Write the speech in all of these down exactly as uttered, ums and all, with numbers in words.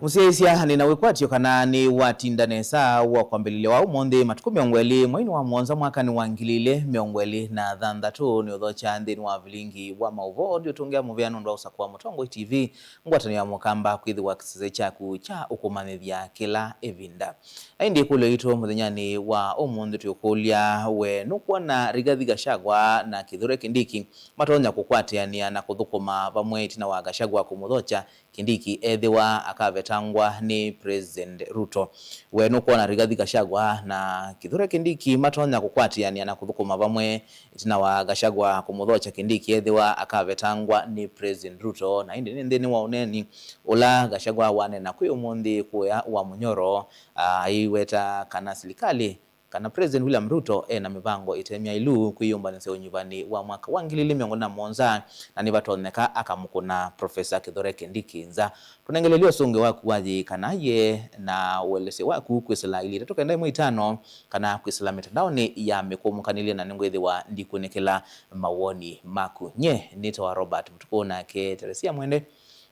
Mũsyaĩĩsya, nĩ na wĩkwatyo kana nĩ watinda nesa wa kwambĩlĩlya wa ũmũnthĩ, matukũ mĩongo ĩlĩ mweinĩ wa mũonza mwakanĩ wa ngili ilĩ mĩongo ĩlĩ na thanthatũ, nĩ ũthokya nthĩnĩ wa vilingi wa maũvoo, ndiũtũngĩa mũvea nũndũ wa ũsakũa Mũtongoi T V, ngwatanĩo ya Mũkamba, kwĩthĩwa kĩsese kyaku kya ũkũmanyĩthya kĩla ĩvinda. Na ĩndĩ ĩkũlyo yitũ mũthenyanĩ wa ũmũnthĩ twĩkũlya, we nũkwona Rigathi Gachagua na Kithure Kindiki matonya kũkwatĩanĩa na kũthũkũma vamwe ĩtina wa Gachagua kũmũthokya Kindiki ethĩwa akavetangwa nĩ President Ruto? We nũkwona Rigathi Gachagua na Kithure Kindiki matonya kũkwatĩanĩa na kũthũkũma vamwe ĩtina wa Gachagua kũmũthokya Kindiki ethĩwa akavetangwa nĩ President Ruto? Na ĩndĩ nĩ nthĩnĩ wa ũneeni ũla Gachagua waneena kwĩ ũmũnthĩ kũya wa Mũnyoro, aiweta kana silikalĩ kana President William Ruto e na mĩvango ĩte myaĩlu kwĩyũmbanĩsya ũnyuvanĩ wa mwaka wa ngili ilĩ mĩongo ĩlĩ na mũonza, na nĩvatonyeka akamũkũna Professor Kithure Kindiki nza. Tũnengelelye ũsũngĩo waku wa yĩĩ kana ye na ũelesyo waku kwĩsĩla ilĩ itatũ kenda ĩmwe itano, kana kwĩsĩla mĩtandaonĩ ya mĩkũmũkanĩlye, na nĩngwĩthĩwa ndikunĩkĩla mawoni maku. Nye nĩtawa Robert Mũtukũ, nake Teresia Mwende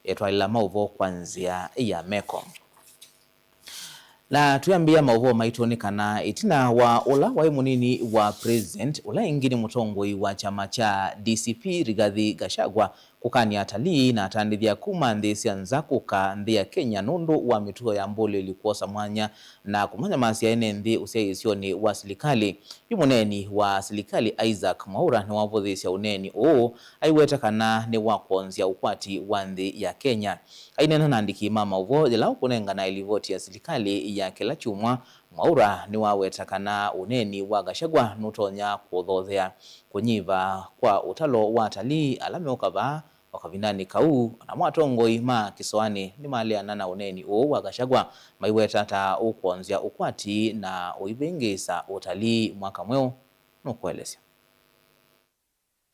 etwaĩla maũvoo kwa nzĩa ya meko. Na twĩambĩĩa maũvoo maitũ nĩ kana ĩtina wa ũla waĩ mũnini wa President, ũla ĩngĩ nĩ mũtongoi wa kyama kya D C P, Rigathi Gachagua, kũkany'a atalii na atandĩthya kuma nthĩ sya nza kũka nthĩ ya Kenya nũndũ wa mĩtuo ya mbũlĩli kwosa mwanya na kũmanyamasya ene nthĩ ũsyaĩĩsyonĩ wa silikalĩ, yu mũneeni wa silikalĩ Isaac Mwaura nĩwavũthĩĩsya ũneeni ũũ, aiweta kana nĩ wa kwonzya ũkwati wa nthĩ ya Kenya. Aineena na andĩki ma maũvoo yĩla ũkũnenganae livoti ya silikalĩ ya kĩla kyumwa, Mwaura nĩwaweta kana ũneeni wa Gachagua nũtonya kũthothea kũnyiva kwa ũtalo wa atalii ala meũka vaa o kavindanĩ kau, o namo atongoi ma kĩsoanĩ nĩmaleana na ũneeni ũũ wa Gachagua, maiweta ta ũkwonzya ũkwati na ũivĩngĩĩsa ũtalii mwaka mweũ. Nũkũelesya.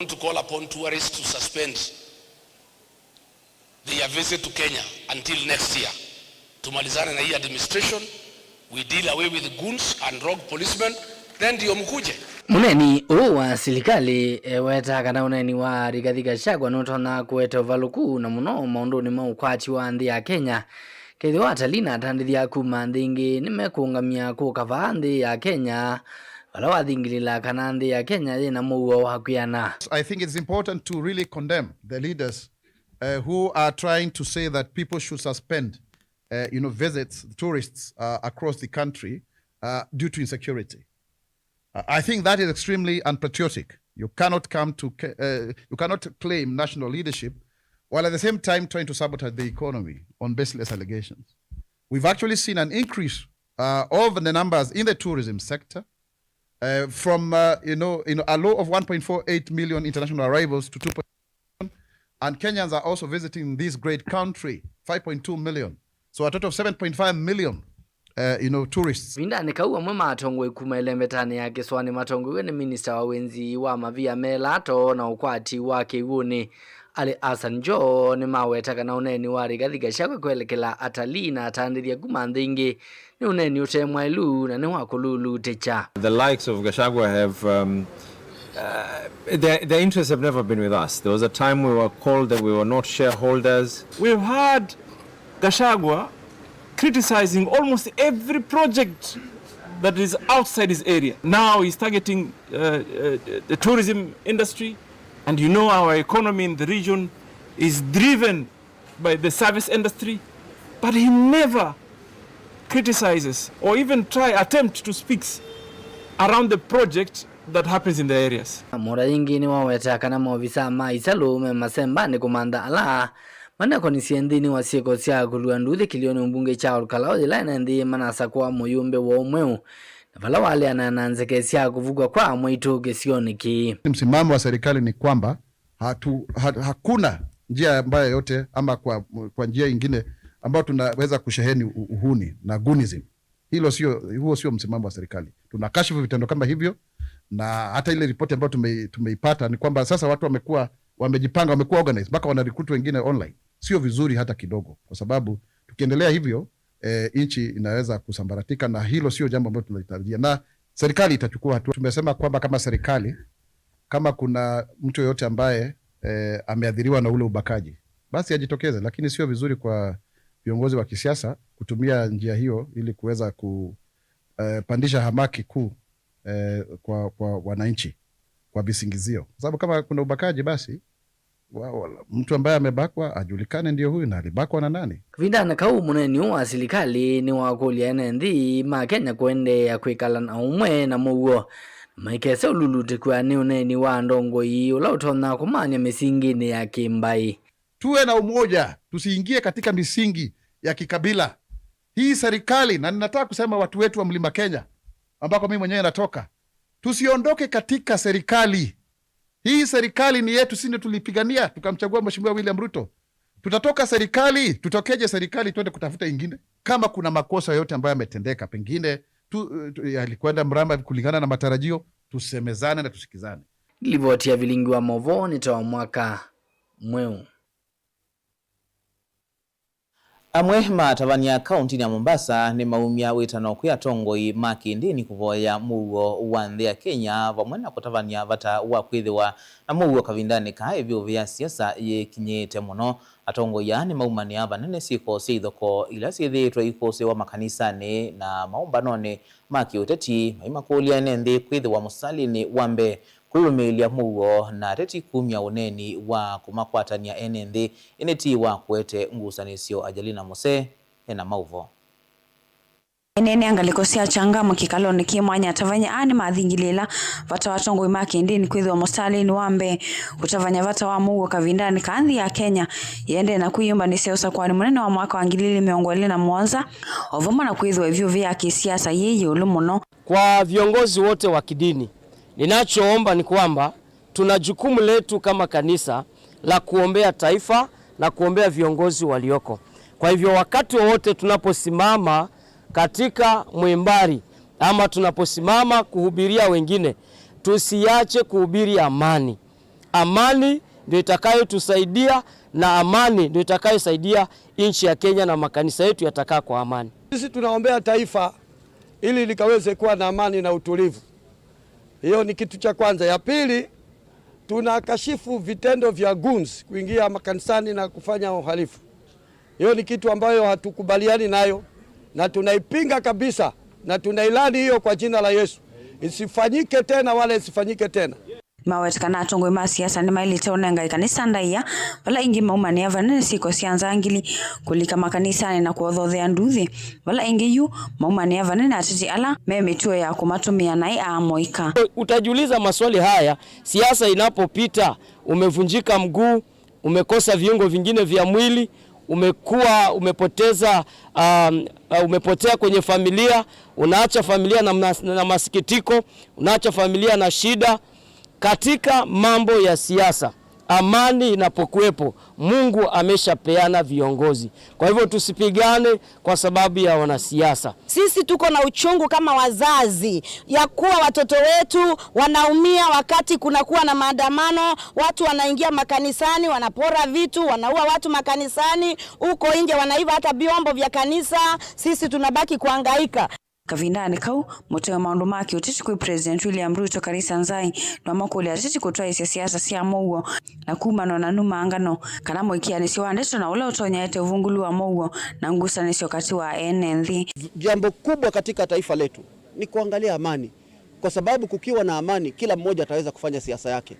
To call upon tourists to suspend their visit to Kenya until next year. Tumalizane na hii administration, we deal away with goons and rogue policemen, then ndio mkuje. Mũneeni ũũ wa silikalĩ eweta kana ũneeni wa Rigathi Gachagua nũtonya kũete ũvalũku na mũno maũndũnĩ ma ũkwati wa nthĩ ya Kenya. Kethĩwa atalii na atandĩthya kuma nthĩ ingĩ nĩmekũũngamya kũka vaa nthĩ ya Kenya, vala wathingilĩla kana nthĩ ya Kenya yĩna mũuo wa kwĩana. I think it's important to really condemn the leaders, uh, who are trying to say that people should suspend, uh, you know, visits, tourists, uh, across the country, uh, due to insecurity. Uh, I think that is extremely unpatriotic. You cannot come to, ca- uh, you cannot claim national leadership while at the same time trying to sabotage the economy on baseless allegations. We've actually seen an increase, uh, of the numbers in the tourism sector, uh, from, uh, you know, you know, a low of one point four eight million international arrivals to two point, and Kenyans are also visiting this great country, five point two million. So a total of seven point five million, uh, you know, tourists. Vindanĩ kau, amwe ma atongoi kuma ĩlembetanĩ ya kĩsoanĩ matongoiw'e nĩ minista wa wĩnzi wa mavia melato na ũkwati wa kĩw'ũnĩ, Ali Hassan Joho, nĩmaweta kana ũneeni wa Rigathi Gachagua kwelekela atalii na atandĩthya kuma nthĩ ingĩ nĩ ũneeni ũte mwaĩlu na nĩ wa kũlulutĩkya. The likes of Gachagua have, um, uh, their, their interests have never been with us. There was a time we were called that we were not shareholders. We've had Gachagua criticizing almost every project that is outside his area. Now he's targeting, uh, uh, the tourism industry, and you know our economy in the region is driven by the service industry, but he never criticizes or even try attempt to speak around the project that happens in the areas. Mwaura ĩngĩ nĩwaweta kana maovisa ma ĩsalũ me masembanĩ kũmantha ala manekonisye nthĩnĩ wa syĩko sya kũlua nduthi kĩlĩonĩ ũmbunge kya Ol Kalou yĩla ene nthĩ manasakũa mũyũmbe woo mweũ, na vala waleana na nzeke sya kũvukwa kwa amwaitũ kĩsionĩ kĩĩ. Msimamo wa serikali ni kwamba hatu, ha, hakuna njia ambayo yote ama kwa, kwa njia ingine ambayo tunaweza kusheheni u- uhuni na goonism. Hilo sio, huo sio msimamo wa serikali. Tunakashifu vitendo kama hivyo, na hata ile ripoti ambayo tume, tumeipata ni kwamba sasa watu wamekuwa wamejipanga, wamekuwa organized, mpaka wana recruit wengine online. Sio vizuri hata kidogo, kwa sababu tukiendelea hivyo, eh, nchi inaweza kusambaratika, na hilo sio jambo ambalo tunalitarajia, na serikali itachukua hatua. Tumesema kwamba kama serikali, kama kuna mtu yoyote ambaye, eh, ameathiriwa na ule ubakaji, basi ajitokeze, lakini sio vizuri kwa viongozi wa kisiasa kutumia njia hiyo ili kuweza ku, eh, pandisha hamaki kuu, eh, kwa, kwa wananchi kwa visingizio, kwa sababu kama kuna ubakaji, basi wa, wa, mtu ambaye amebakwa ajulikane ndio huyu na alibakwa na nani. Kavindanĩ kau, mũneeni ũũ wa silikalĩ nĩwakũlya ene nthĩ ma Kenya kũendeea kwĩkala na ũmwe na mũuo, na maikese ũlulutĩkw'a nĩ ũneeni wa ndongoi ũla ũtonya kũmany'a mĩsingĩnĩ ya kĩmbaĩ. Tuwe na umoja, tusiingie katika misingi ya kikabila. Hii serikali, na ninataka kusema watu wetu wa Mlima Kenya, ambako mimi mwenyewe natoka, tusiondoke katika serikali. Hii serikali ni yetu, sisi ndio tulipigania, tukamchagua Mheshimiwa William Ruto. Tutatoka serikali, tutokeje serikali, twende kutafuta ingine? Kama kuna makosa yote ambayo yametendeka, pengine tu, tu, yalikwenda mrama kulingana na matarajio, tusemezane na tusikizane. Livoti ya vilingi wa mauvoo nĩ ta wa mwaka mweũ. Amwe ma atavany'a kaũntinĩ ya Mombasa nĩmaumya wĩtano kwĩ atongoi ma kĩndĩni kũvoya mũuo wa nthĩ ya Kenya, vamwe na kũtavany'a vata wa kwĩthĩwa na mũuo kavindanĩ kaa ĩvyũvĩ ya siasa yĩkinyĩte mũno. Atongoi aa nĩmaumanĩa vanene syĩko sya ithokoo ila syĩthĩĩtwe ikũsĩĩwa makanisanĩ na maũmbanonĩ ma kĩũteti, maimakũlya ene nthĩ kwĩthĩwa mũsalinĩ wa mbee kwĩyũmĩĩlya mũuo na ateti kumya ũneeni wa kũmakwatany'a ene nthĩ, ĩndĩ ti wa kũete ngusanĩsyo. Ajalina Mose ena maũvoo. Ĩneenea ngalĩko sya Changamwe kĩkalonĩ kĩ mwanya, atavany'a aa nĩmathingilĩĩla vata wa atongoi ma kĩndĩni kwĩthĩwa mũstalĩnĩ wa mbee kũtavany'a vata wa mũuo kavindanĩ kaa nthĩ ya Kenya yĩendee na kwĩyũmbanĩsya ũsakũanĩ mũnene wa mwaka wa ngili ilĩ mĩongo ĩlĩ na mũonza, o vamwe na kwĩthĩwa ĩvyũvĩ ya kĩsiasa yĩ ĩũlũ mũno. Kwa viongozi wote wa kidini, ninachoomba ni kwamba tuna jukumu letu kama kanisa la kuombea taifa na kuombea viongozi walioko. Kwa hivyo, wakati wowote tunaposimama katika mwimbari ama tunaposimama kuhubiria wengine, tusiache kuhubiri amani. Amani ndio itakayotusaidia na amani ndio itakayosaidia nchi ya Kenya na makanisa yetu yatakaa kwa amani. Sisi tunaombea taifa ili likaweze kuwa na amani na utulivu. Hiyo ni kitu cha kwanza. Ya pili, tunakashifu vitendo vya goons kuingia makanisani na kufanya uhalifu. Hiyo ni kitu ambayo hatukubaliani nayo na tunaipinga kabisa na tunailani hiyo kwa jina la Yesu. Isifanyike tena wala isifanyike tena. Nĩmaweta kana atongoi ma siasa nĩmaĩlĩte ũnenga ĩkanisa ndaĩa, vala ĩngĩ maumanĩa vanene syĩko sya nzangili, kũlika makanisanĩ na kũothothea nduthi, vala ĩngĩ yu maumanĩa vanene ateti ala me mĩtuo ya kũmatũmĩa naĩ aa moika. Utajiuliza maswali haya, siasa inapopita, umevunjika mguu, umekosa viungo vingine vya mwili, umekuwa, umepoteza, um, uh, umepotea kwenye familia, unaacha familia na mas-, na masikitiko, unaacha familia na shida. Katika mambo ya siasa, amani inapokuwepo, Mungu ameshapeana viongozi. Kwa hivyo tusipigane kwa sababu ya wanasiasa. Sisi tuko na uchungu kama wazazi ya kuwa watoto wetu wanaumia wakati kunakuwa na maandamano, watu wanaingia makanisani, wanapora vitu, wanaua watu makanisani, huko nje wanaiba hata vyombo vya kanisa, sisi tunabaki kuhangaika. Kavindanĩ kau, mũtei wa maũndũ ma kĩũteti kwĩ President William Ruto, Karisa Nzai, nĩwamakũlya ateti kũtwaĩĩsya siasa sya mũuo na kumanwa na numangano kana mũĩkĩanĩsyo wa ndeto na ũla ũtonya ete ũvungũlu wa mũuo na ngusanĩsyo katĩ wa ene nthĩ. Jambo kubwa katika taifa letu ni kuangalia amani, kwa sababu kukiwa na amani, kila mmoja ataweza kufanya siasa yake.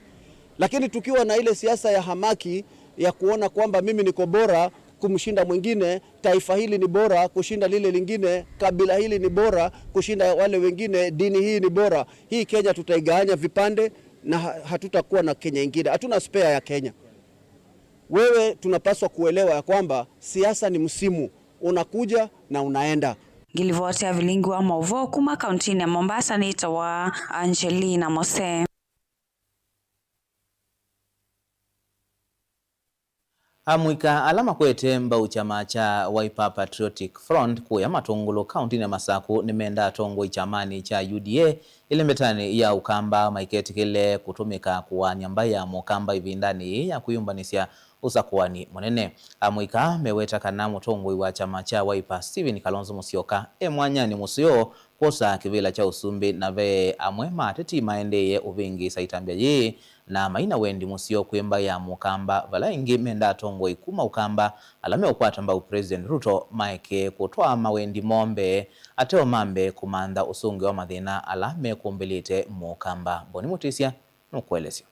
Lakini tukiwa na ile siasa ya hamaki ya kuona kwamba mimi niko bora kumshinda mwingine, taifa hili ni bora kushinda lile lingine, kabila hili ni bora kushinda wale wengine, dini hii ni bora, hii Kenya tutaigawanya vipande na ha-, hatutakuwa na Kenya ingine. Hatuna spare ya Kenya. Wewe, tunapaswa kuelewa ya kwamba siasa ni msimu, unakuja na unaenda. Ngilivoti ya vilingi wa mauvoo kuma kauntinĩ ya Mombasa nĩtawa Angelina Mose. Amũika ala makwete mbau kyama kya Wiper Patriotic Front kũya Matũngũlũ, kauntinĩ ya Masaku, nĩmendaa atongoi kyamanĩ kya U D A ĩlembetanĩ ya Ũkamba maiketĩkĩle kũtũmĩka kũaany'a mbaĩ ya Mũkamba ĩvindanĩ yĩĩ ya kwĩyũmbanĩsya ũsakũani mũnene. Amũika meweta kana mũtongoi wa kyama kya Wiper, Stephen Kalonzo Musyoka, e mwanyanĩ mũseo kwosa kĩvĩla kya ũsumbĩ, na ve amwe ma ateti maendeeie ũvĩngĩĩsa ĩtambya yĩĩ na maina wendi mũseo kwĩ mbaĩ ya Mũkamba, vala ĩngĩ menda atongoi kuma Ũkamba ala meũkwata mbau President Ruto maeke kũtwaa mawendi moo mbee, ateo mambe kũmantha ũsũngĩo wa mathĩna ala mekũmbĩlĩte Mũkamba. Mboni Mũtĩsya nũkũelesya.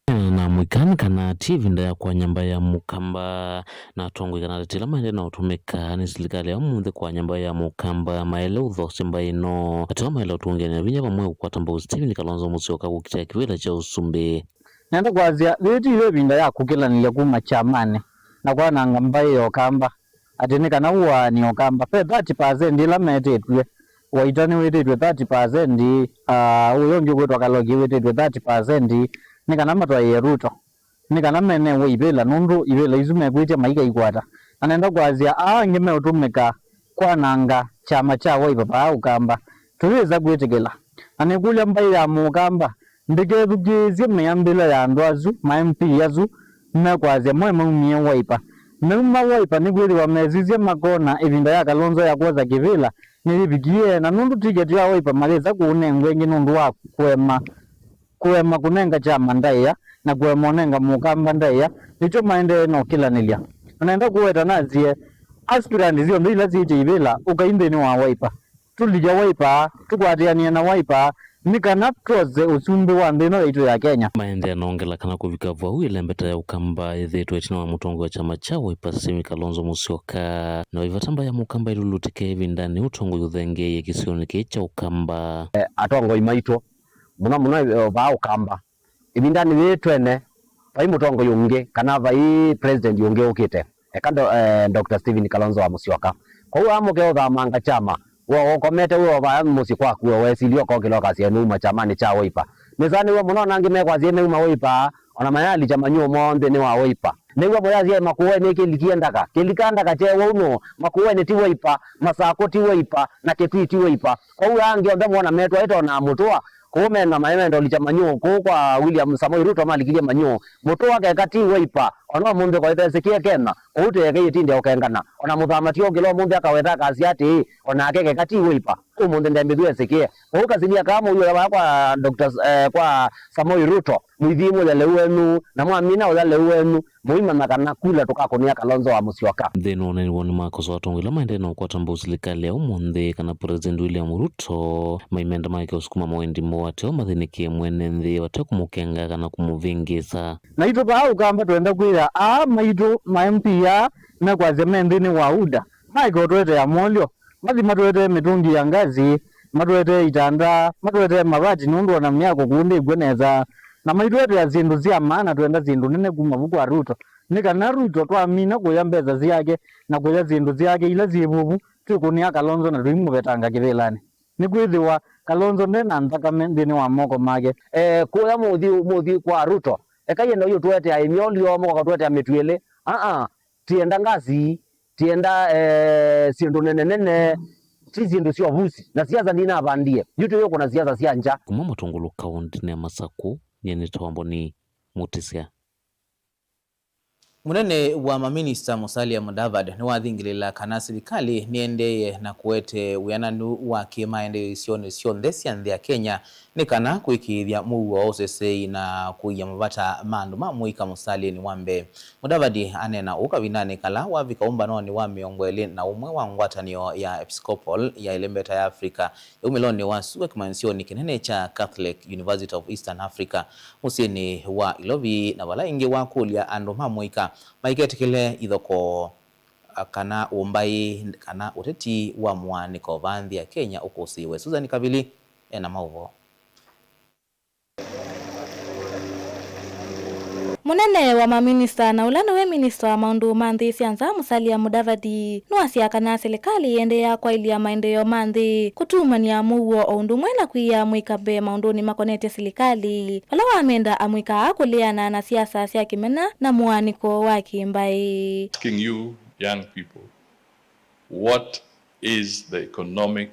Na mũikani kana ti ĩvinda ya kwanya mbaĩ ya Mũkamba, na atongoi kana ateti ala maendee na ũtũmĩka nĩ silikalĩ ya ũmũnthĩ kwanya mbaĩ ya Mũkamba maĩle ũthosya mbaĩ ĩno. Ateo maĩle ũtũngĩanĩa vinya vamwe kũkwata mbau Stephen Kalonzo Musyoka kũkitĩa kĩvĩla kya ũsumbĩ. Nenda kwasya, yĩĩ ti ĩvinda ya kũkĩlanĩlya kuma kyamanĩ na kwananga mbaĩ ya Ũkamba, atĩ nĩ kana ũaanĩe Ũkamba. Ve thirty percent ĩla metĩtw'e, Waita nĩwĩtĩtw'e thirty percent, ah, ũyũ ũngĩ ũkwĩtwa Kaloki wĩtĩtw'e thirty percent, nĩ kana matwaĩe Ruto, nĩ kana menewe ivĩla, nũndũ ivĩla isu mekwĩtya maikaikwata. Na nenda kwasya, aa angĩ meũtũmĩka kwananga kyama kya Wiper vaa Ũkamba, tũyĩsa kwĩtĩkĩla. Na nĩkũlya mbaĩ ya Mũkamba ndĩkethukĩĩsye mĩambĩla ya andũ asu, ma M P asu mekwasya mo maumie Wiper. Meuma Wiper nĩkwĩthĩwa mesisye makona ĩvinda ya Kalonzo ya kwosa kĩvĩla nĩyĩvikie, na nũndũ tiketi ya Wiper mayĩsa kũũnengwa ĩngĩ nũndũ wa kũema, kũema kũnenga kyama ndaĩa na kũema ũnenga Mũkamba ndaĩa, nĩkyo maendee na ũkĩlanĩlya. Na nenda kũweta nasye, aspirant syonthe ila syĩtye ivĩla, ũkai nthĩnĩ wa Wiper. Tũlike Wiper, tũkwatĩanĩe na Wiper, nĩ kana twose ũsumbĩ wa nthĩ ĩno yaitũ ya Kenya. Maendee na ongela kana kũvika vau, ĩlembeta ya Ũkamba ĩthĩĩtwe ĩtina wa mũtongoi wa kyama kya Wiper Stephen Kalonzo Musyoka. Na vaivata mbaĩ ya Mũkamba ĩlulutĩke ĩvindanĩ ũtongoi ũthengeeie kĩsionĩ kĩĩ kya Ũkamba. Eh, atongoi maitũ, mũno mũno, eh, vaa Ũkamba, ĩvindanĩ yĩĩ twene, vai mũtongoi ũngĩ kana vai president ũngĩ ũkĩte, eka ndo-, eh, Doctor Stephen Kalonzo wa Musyoka. Kwoou amũke ũthamanga kyama, we ũkomete we o vaa mũsyĩ kwaku, we wesilye ũkokĩla ũkasya nĩuma kyamanĩ kya Wiper. Nĩsanĩw'e mũno, na angĩ mekwasya meuma Wiper, ona mayalikya manyũũ moo nthĩnĩ wa Wiper. Nĩw'a mũyasya Makueni kĩlikie ndaka, kĩlika ndaka kyewa ũnũ, Makueni ti Wiper, Masakũ ti Wiper, na Kitui ti Wiper. Kwoou angĩ onthe mwona metwaĩte ona mũtũa, kũu mena maĩ menda ũlikya manyũũ kũu kwa William Samoei Ruto malikilye manyũũ. Mũtũa keka ti Wiper, ona ũmũnthĩ kwaĩthesĩkĩe Kenya, kũu tĩeke yĩtinde ũkengana. Ona mũthama ti ũkĩla ũmũnthĩ akaweta akasya atĩĩ, onake keka ti Wiper. Ũmũnthĩ ndembĩthw'e ĩsĩkĩe. Kwoou kasilia kaa mũiũya vaa kwa Doctor, eh, kwa Samoei Ruto, mũithi mũya lĩu wenyu, na mwamina ũya lĩu wenyu, mũimanya kana kula tũkakũnĩa Kalonzo wa Musyoka. Nthĩnĩ wa ũneeni woo nĩmakosoa atongoi ala maendee na ũkwata mbau silikalĩ ya ũmũnthĩ kana President William Ruto maimenda maeke ũsukuma mawendi moo ateo mathĩnĩkĩe mwene nthĩ vate kũmũkenga kana kũmũvĩngĩĩsa. Naitũ vaa Ũkamba twenda kwĩa aa maitũ ma M P aa mekwasya me nthĩnĩ wa UDA maeke ũtũetea molyo. Mathi matũetee mĩtũngi ya ngasi, matũetee itanda, matũetee mavati nũndũ ona myako kũu ndĩkw'o nesa, na maitũetea syĩndũ sya maana. Twenda syĩndũ nene kuma vu kwa Ruto, nĩ kana Ruto twamina kũya mbesa syake na kũya syĩndũ syake ila syĩ vuvu, twĩkũnĩa Kalonzo na tũimũvetanga kĩvĩlanĩ. Nĩkwĩthĩwa Kalonzo nde na nthakame nthĩnĩ wa moko make. Eh, kũya mũthi, mũthi kwa Ruto, ekai enda ũyũ tũetea ĩmyolyo, mũkoka tũetea mĩtwĩlĩ. Aa, tienda ngasi, tienda, eh, syĩndũ nene nene, ti syĩndũ sya ovusi, na siasa ndinavandie. Yu tũyũkũna siasa sya ngya. Kuma Matungulu kaũntĩnĩ ya Masakũ, nyie nĩ Tomboni Mũtĩsya. Mũnene wa maminista Musalia Mudavadi nĩwathingĩlĩla kana silikalĩ nĩendeeye na kũete wĩananu wa kĩmaendeeo isionĩ syonthe sya nthĩ ya Kenya nĩ kana kũĩkĩĩthya mũuo wa ũseseĩ na kũia mavata ma andũ ma mũika mũsalĩnĩ wa mbee. Mudavadi aneena ũu kavindanĩ kala wavika ũmbanonĩ wa mĩongo ĩlĩ na ũmwe wa ngwatanĩo ya Episcopal ya ĩlembeta ya Africa yaumĩlonĩ wa sua kĩmanyĩsyonĩ kĩnene kya Catholic University of Eastern Africa mũsyĩnĩ wa Ilovi, na vala ĩngĩ wakũlya andũ ma mũika maiketĩkĩle ithokoo kana ũmbaĩ kana ũteti wa mũaanĩko vaa nthĩ ya Kenya ũkũsĩĩwe. Susan Kavili ena maũvoo. Mũnene wa maminista na ũla nĩwe minista wa maũndũ ma nthĩ sya nza, Musalia Mudavadi, nĩwasya kana silikalĩ ĩendeea kwaĩlya maendeeo ma nthĩ kũtumany'a mũuo o ũndũ ũmwe na kwia mũika mbee maũndũnĩ makonetye silikalĩ, vala wamenda amũika aa kũleana na siasa sya kĩmena na mũaanĩko wa kĩmbaĩ. Asking you, young people, what is the economic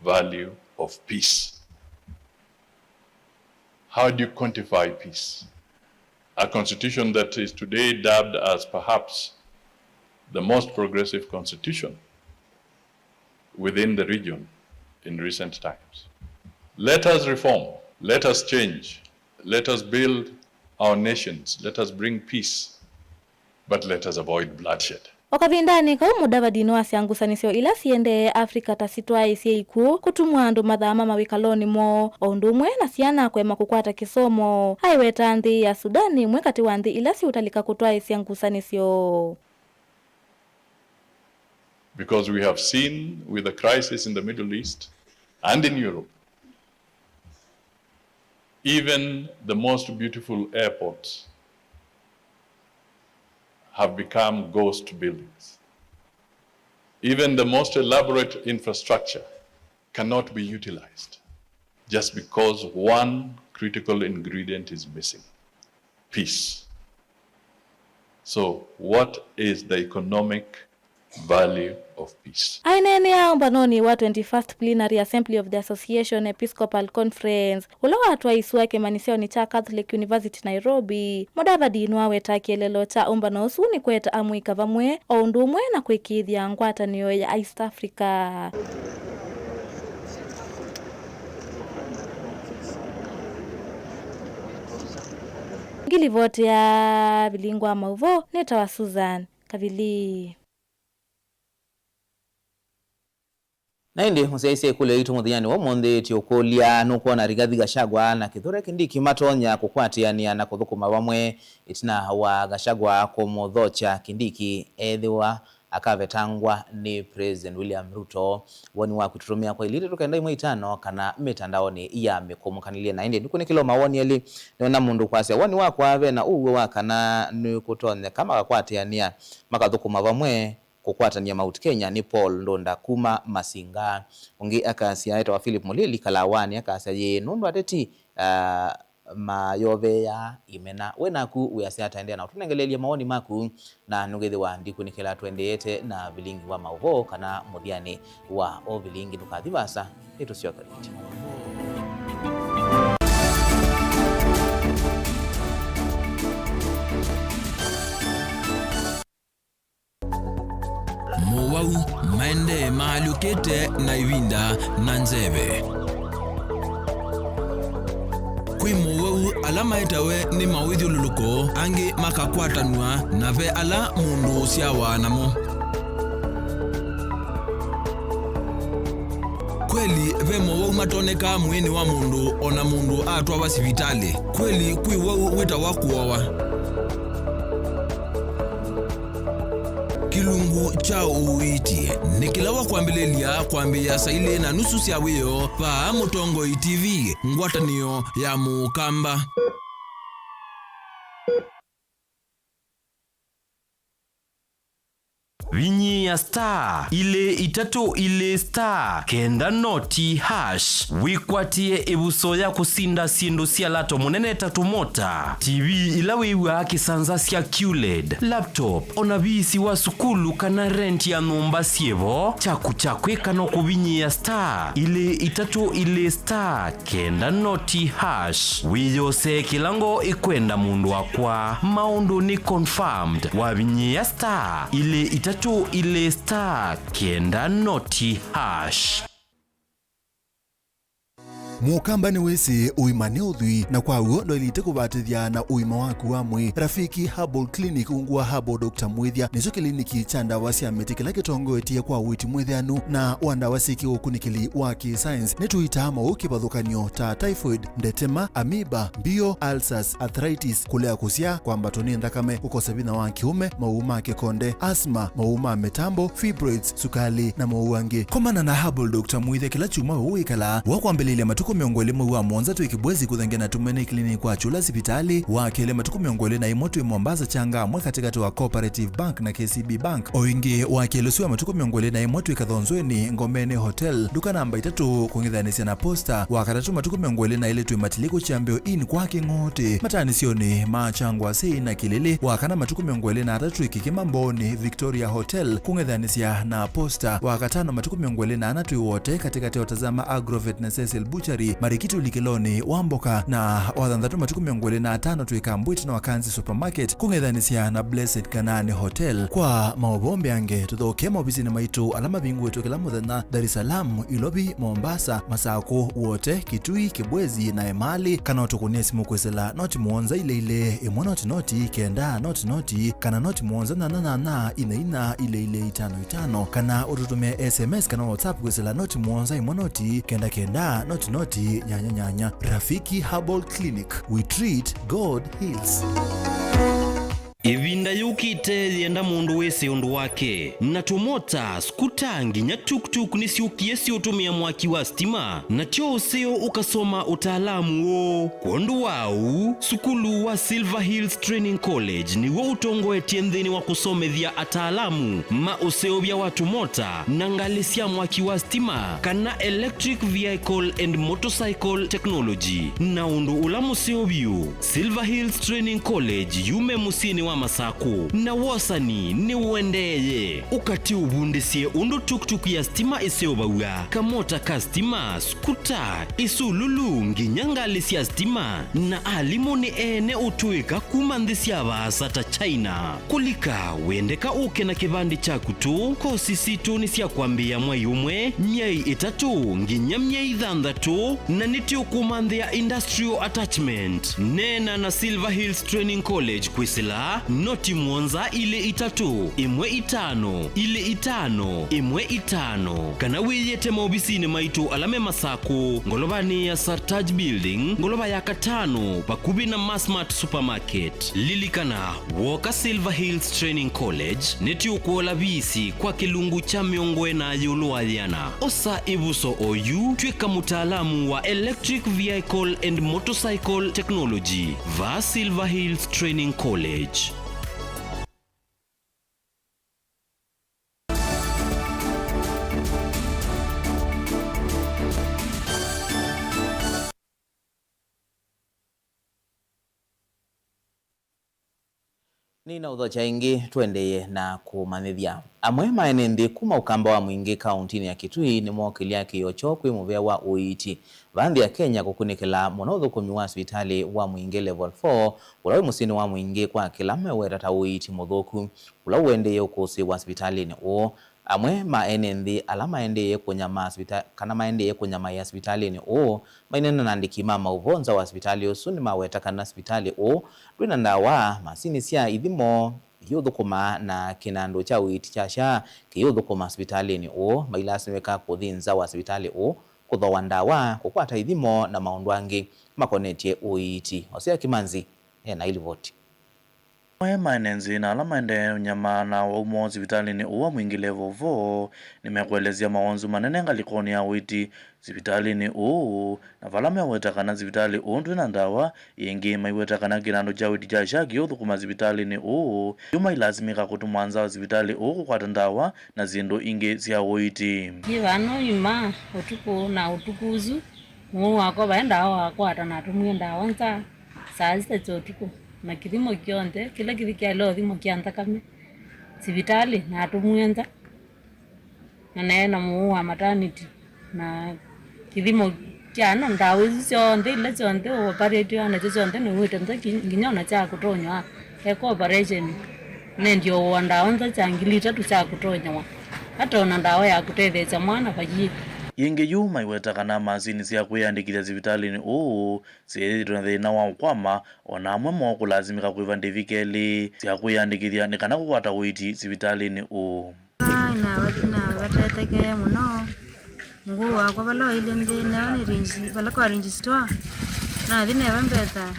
value of peace? How do you quantify peace? A constitution that is today dubbed as perhaps the most progressive constitution within the region in recent times. Let us reform, let us change, let us build our nations, let us bring peace, but let us avoid bloodshed. O kavindanĩ kau, Mudavadi nĩwasya ngusanĩsyo ila siendee Africa ta sitwaĩĩsye ikw'ũ, kũtumwa andũ mathaama mawĩkalonĩ moo, o ũndũ ũmwe na syana kũema kũkwata kĩsomo. Aiweta nthĩ ya Sudan nĩ ĩmwe katĩ wa nthĩ ila siũtalĩka kũtwaĩĩsya ngusanĩsyo. Because we have seen with the crisis in the Middle East and in Europe, even the most beautiful airports have become ghost buildings. Even the most elaborate infrastructure cannot be utilized just because one critical ingredient is missing: peace. So, what is the economic value of peace? Aineenea ũmbanonĩ wa twenty-first Plenary Assembly of the Association Episcopal Conference, ũla watwaiswe kĩmanyĩsyonĩ kya Catholic University Nairobi, Mudavadi nĩwaweta kĩeleelo kya ũmbano ũsu nĩ kũeta amũika vamwe, o ũndũ ũmwe na kũĩkĩĩthya ngwatanĩo ya East Africa. Ngilivoti ya Vilingi wa Maũvoo nĩtawa Susan Kavili. Na ĩndĩ mũsyaĩĩsya ĩkũlyo yitũ mũthenyanĩ wa ũmũnthĩ, tũũkũlya, nũkwona Rigathi Gachagua na Kithure Kindiki matonya kũkwatĩanĩa na kũthũkũma vamwe ĩtina wa Gachagua kũmũthokya Kindiki ethĩwa akavetangwa nĩ President William Ruto? Woni waku tũtũmĩa kwa ilĩ itatũ kenda ĩmwe itano kana mĩtandaonĩ ya mĩkũmũkanĩlye. Na ĩndĩ ndikunĩkĩla mawoni elĩ, nĩona mũndũ kwasya, woni wakwa, ve na ũw'o wa kana nĩkũtonyeka makakwatĩanĩa makathũkũma vamwe kũkwatany'a Mount Kenya nĩ Paul Ndunda kuma Masinga. Ũngĩ akasya, etawa Philip Mũlili Kalawanĩ, akasya, yĩĩ, nũndũ ateti, ah, mayoveea imena. We naku wĩasya ata? Endeea na ũtũnengeleelye mawoni maku, na nũkethĩwa ndikunĩkĩla tũendeete na Vilingi wa Maũvoo kana mũthyanĩ wa o Vilingi. Ndũkathi vaasa, nĩtũsyoka ĩngĩ. Mowau maendee maalyũkĩte na ĩvinda na nzeve. Kwĩ mowau ala maetawe nĩ mawĩthyũlũlũko, angĩ makakwatanw'a, na ve ala mũndũ ũsyawa namo. Kweli, ve mowau matonekaa mwĩĩnĩ wa mũndũ o na mũndũ atwawa sivitalĩ. Kweli, kwĩ wau wĩtawa kũowa. Kĩlungu kya ũiiti nĩ kĩla wa kwambĩlĩlya kwambĩĩa saa ilĩ na nusu sya wĩoo vaa Mũtongoi T V, ngwatanĩo ya Mũkamba. Vinyĩĩa star ilĩ itatũ ilĩ star kenda noti hash wĩkwatĩe ĩvuso ya kũsinda syĩndũ sya lato mũnene ta tũmota, T V ila wĩw'aa kĩsanza sya Q led, laptop, o na viisi wa sukulu kana rent ya nyũmba syĩ vo. Kyaku kya kwĩka no kũvinyĩĩa star ilĩ itatũ ilĩ star kenda noti hash. Wĩyosee kĩla ngoo ĩkwenda, mũndũ wakwa. Maũndũ nĩ confirmed. Wavinyĩĩa star ilĩ itatũ ilĩ star kenda noti hash. Mũkamba nĩwĩsĩ ũima nĩ ũthwii, na kwa w'o ndwaĩlĩte kũvatĩthya na ũima waku wa mwĩĩ. Rafiki Herbal Clinic ungu wa Herbal Doctor Mwĩthya nĩkyo kĩliniki kya ndawa sya mĩtĩ kĩla kĩtongoetye kwa ũiiti mwĩthĩanu na wa ndawa syĩ kĩũkunĩkĩli wa kĩ-science. Nĩtũitaa maũũ kĩvathũkany'o ta typhoid, ndetema, amoeba, mbio, ulcers, arthritis, kũlea kũsyaa, kwambatwa nĩ nthakame, kũkosa vinya wa kĩũme, maũũ ma kĩkonde, asthma, maũũ ma mĩtambo, fibroids, sukalĩ, na maũũ angĩ. Komana na Herbal Doctor Mwĩthya kĩla kyumwa we ũikalaa. Wa kwambĩlĩlya matukũ mĩongo ĩlĩ mwei wa mũonza twĩ Kibwezi kũthengea na Tumaini Clinic kwa Kyũla sivitalĩ. Wa kelĩ matukũ mĩongo ĩlĩ na ĩmwe twĩ Mombasa Changamwe katĩkatĩ wa Cooperative Bank na K C B Bank. O ĩngĩ, wa kelĩ ũsu wa matukũ mĩongo ĩlĩ na ĩmwe twĩ Kathonzweni Ngomeni Hotel, nduka namba itatũ kũng'ethanĩsya na Posta. Wa katatũ matukũ mĩongo ĩlĩ na ĩlĩ twĩ Matiliku Kyambĩo Inn kwa Kĩng'otĩ, mataanĩsyonĩ ma Kyangwasĩ na Kĩlĩlĩ. Wa kana matukũ mĩongo ĩlĩ na atatũ twĩ Kĩkĩma Mbooni Victoria Hotel kũng'ethanĩsya na Posta. Wa katano matukũ mĩongo ĩlĩ na ana twĩ Wote katĩkatĩ wa Tazama Agrovet na Cecil Butchery. Marikiti ũlikĩlonĩ wa mboka, na wathanthatũ matukũ mĩongo ĩlĩ na atano twĩka mbwĩti na Wakanzi Supermarket kũng'ethanĩsya na Blessed Kanani Hotel. Kwa maũvoo mbeange, tũthokee maovisinĩ maitũ ala mavingũĩtwe kĩla mũthenya, Dar es Salaam, Ilovi, Mombasa, Masakũ, Wote, Kitui, Kibwezi na Emali, kana ũtũkũnĩe simũ kwĩsĩla noti mũonza ilĩ ilĩ, ĩmwe noti noti, kenda noti noti, kana noti mũonza nyanya nyanya, ina ina, ilĩ ilĩ, itano itano, kana ũtũtũmĩe S M S kana WhatsApp kwĩsĩla noti mũonza ĩmwe noti, kenda kenda, noti noti, nyanya nyanya. Rafiki Herbal Clinic, we treat, God heals. Ĩvinda yũkĩte yĩenda mũndũ wĩsĩ ũndũ wake, na tũmota, skuta, nginya tuk-tuk nĩsyũkie syĩũtũmĩa mwaki wa stima, na tyo ũseo ũkasoma ũtaalamu ũũ. Kwondũ wa ũu, sukulu wa Silver Hills Training College nĩw'o ũtongoetye nthĩnĩ wa kũsomethya ataalamu ma ũseũvya wa tũmota na ngalĩ sya mwaki wa stima, kana electric vehicle and motorcycle technology. Na ũndũ ũla mũseo vyũ, Silver Hills Training College yume mũsyĩnĩ wa Masakũ, na wosani nĩũendeeye. Ũkatĩ ũvundĩsye ũndũ tuk-tuk ya stima ĩseũvaw'a, kamota ka stima, skuta, isululu, nginya ngalĩ sya stima, na alimũ nĩ ene ũtũĩka kuma nthĩ sya vaasa ta China. Kũlika, wendeka ũke na kĩvandĩ kyaku tũ. Kosi sitũ nĩ sya kwambĩĩa mwai ũmwe, myei ĩtatũ, nginya myei thanthatũ, na nĩtũkũmanthĩa industrial attachment. Neena na Silver Hills Training College kwĩsĩla noti mũonza ilĩ itatũ, ĩmwe itano, ilĩ itano, ĩmwe itano, kana wĩyĩte maovisinĩ maitũ ala me Masakũ, ngolovanĩ ya Sartaj Building, ngolova ya katano, vakuvĩ na Masmart Supermarket. Lilikana, wooka Silver Hills Training College, nĩtũkũola visi kwa kĩlungu kya mĩongo ĩna ĩũlũ wa yĩana. Osa ĩvuso oyu, tw'ĩka mũtaalamu wa Electric Vehicle and Motorcycle Technology va Silver Hills Training College. Nĩnaũthokya ĩngĩ, tũendeeye na kũmanyĩthya. Amwe ma ene nthĩ kuma Ũkamba wa Mwingĩ kaũntinĩ ya Kitui nĩmookĩlya kĩĩo kyoo kwĩ mũvea wa ũiiti. Vaa nthĩ ya Kenya kũkunĩkĩla mũno ũthũkũmi wa sivitalĩ wa Mwingĩ Level four, ũla wĩ mũsyĩnĩ wa Mwingĩ kwa kĩla meweta ta ũiiti mũthũku, ũla ũendeeye ũkũsĩĩwa sivitalĩnĩ ũũ. Amwe ma ene nthĩ ala maendeeye kũnyamaa sivita-, kana maendeeye kũnyamaĩa sivitalĩnĩ ũũ maineena na andĩki ma maũvoo nza wa sivitalĩ ũsu nĩmaweta kana sivitalĩ ũũ ndwĩ na ndawa, masini sya ithimo iũthũkũma na kĩnandũ kya ũiiti kya SHA kĩũthũkũma sivitalĩnĩ ũũ. Mailasimĩka kũthi nza wa sivitalĩ ũũ kũthooa ndawa, kũkwata ithimo na maũndũ angĩ makonetye ũiiti. Hosea Kimanzi ena ilivoti. Amwe ma ene nthĩ na ala maendee ũnyamaa na wau moo sivitalĩnĩ ũũ wa Mwingĩ Level four nĩmekũelesya mawonzu manene ngalĩkonĩ ya ũiiti sivitalĩnĩ ũũ, na vala meweta kana sivitalĩ ũũ ndwĩ na ndawa, ĩngĩ maiweta kana kĩnandũ kya ũiiti kya SHA kĩũthũkũma sivitalĩnĩ ũũ, yu mailasimĩka kũtũmwa nza wa sivitalĩ ũũ kũkwata ndawa na syĩndũ ingĩ sya ũiiti. Yĩ vano ima ũtukũ na ũtukũ ũsu, mũũũ wakwa vaĩ ndawa wakwata, natũmie ndawa nza saa sita sya ũtukũ, na kĩthimo kyonthe kĩla kĩthi kyaĩle ũthimo kya nthakame sivitalĩ, natũmie nza, na neena mũũũ wa maternity, na kĩthimo kya no ndawa isu syonthe, ila syonthe ũoparĩtwe nasyo syonthe nĩwĩte nza, ki-, nginya ona kya kũtonywa eka operation, nendie ũũa ndawa nza kya ngili itatũ kya kũtonyawa, ata ona ndawa ya kũtetheesya mwana vayĩ. Yĩngĩ yu maiweta kana masini sya kwĩyandĩkĩthya sivitalĩnĩ ũũ syĩthĩĩtwe na thĩna wa ũkwama, o na amwe moo kũlasimĩka kũĩva ndĩvi kelĩ sya kwĩyandĩkĩthya nĩ kana kũkwata ũiiti sivitalĩnĩ ũũ. Aa, nava-, navatetekee mũno. Mũũũ wakwa vala wailye nthĩ neo nĩ ringi-, vala kwa ringi store, nathi neva mbesa,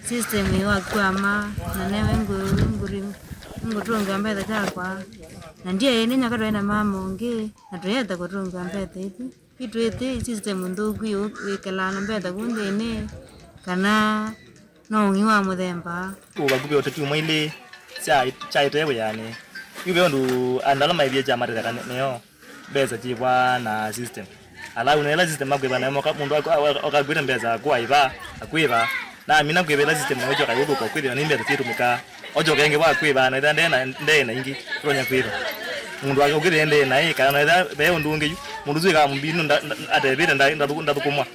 system ĩwakwama, na newe ngũ-, ngũri-, ngũtũngĩa mbesa syakwa. Na ndiaĩ nĩ nyoka twaĩ na mama ũngĩ, na tũyeta kũtũngĩa mbesa isu. Itwĩtĩ system nthũku ĩũ wĩkalaa na mbesa kũu nthĩnĩ, kana no ũng'i wa mũthemba. Kũ vakuvĩ o tũkyumwa ilĩ kya, kyaĩte wĩanĩ. Yu ve ũndũ andũ ala maĩvie kyamatetheka nĩ-, nĩo mbesa kyĩvwa na system. Ala una ĩla system makwĩva nayo moka, mũndũ ak-, ak-, akakwĩte mbesa aku aĩva, akwĩva. Na amina kwĩva ĩla system nayo kyoka yũthũka kwĩthĩwa nĩ mbesa syĩtũmĩkaa. Ojoka ĩngĩ wa kwĩva na ĩla ndee na, ndee na ingĩ, tonya kwĩva. Mũndũ wake ũkĩthĩ endee naĩ, kana na ĩla ve ũndũ ũngĩ yu, mũndũ ũsu ĩkaa mũmbinu nda-, nda-, atevĩte nda-, ndathũ-, ndathũkũmwa,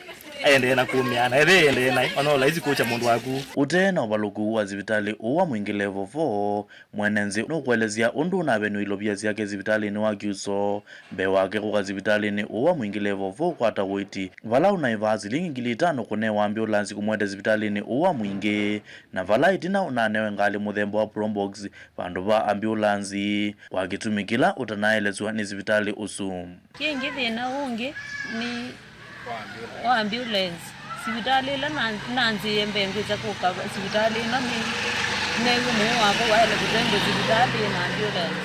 aendee na kũmĩa, na ĩve ĩendee naĩ, ona no laisi kũkya mũndũ waku. Ũte na ũvalũku wa sivitalĩ ũũ wa Mwingĩ Level four, mwene nzĩ nũkũelesya ũndũ ũnaveniwe ilovia syake sivitalĩnĩ wa Kyuso. Mbee wake kũka sivitalĩnĩ ũũ wa Mwingĩ Level four kwata ũiti, vala ũnaĩvaa silingi ngili itano kũnewa ambulansi kũmwete sivitalĩnĩ ũũ wa Mwingĩ, na vala ĩtina ũnanewe ngalĩ mũthemba wa Probox vandũ va ambulansi, kwa kĩtumi kĩla ũtanaelesw'a nĩ sivitalĩ ũsu. Kĩngĩ thĩna ũngĩ nĩ wa ambulance. Sivitalĩ ĩla na-, nanzĩie mbee ngwĩsa kũka sivitalĩ ĩno nĩ neew'e mũũ wakwa waĩle kũtembwa sivitalĩ na ambulance,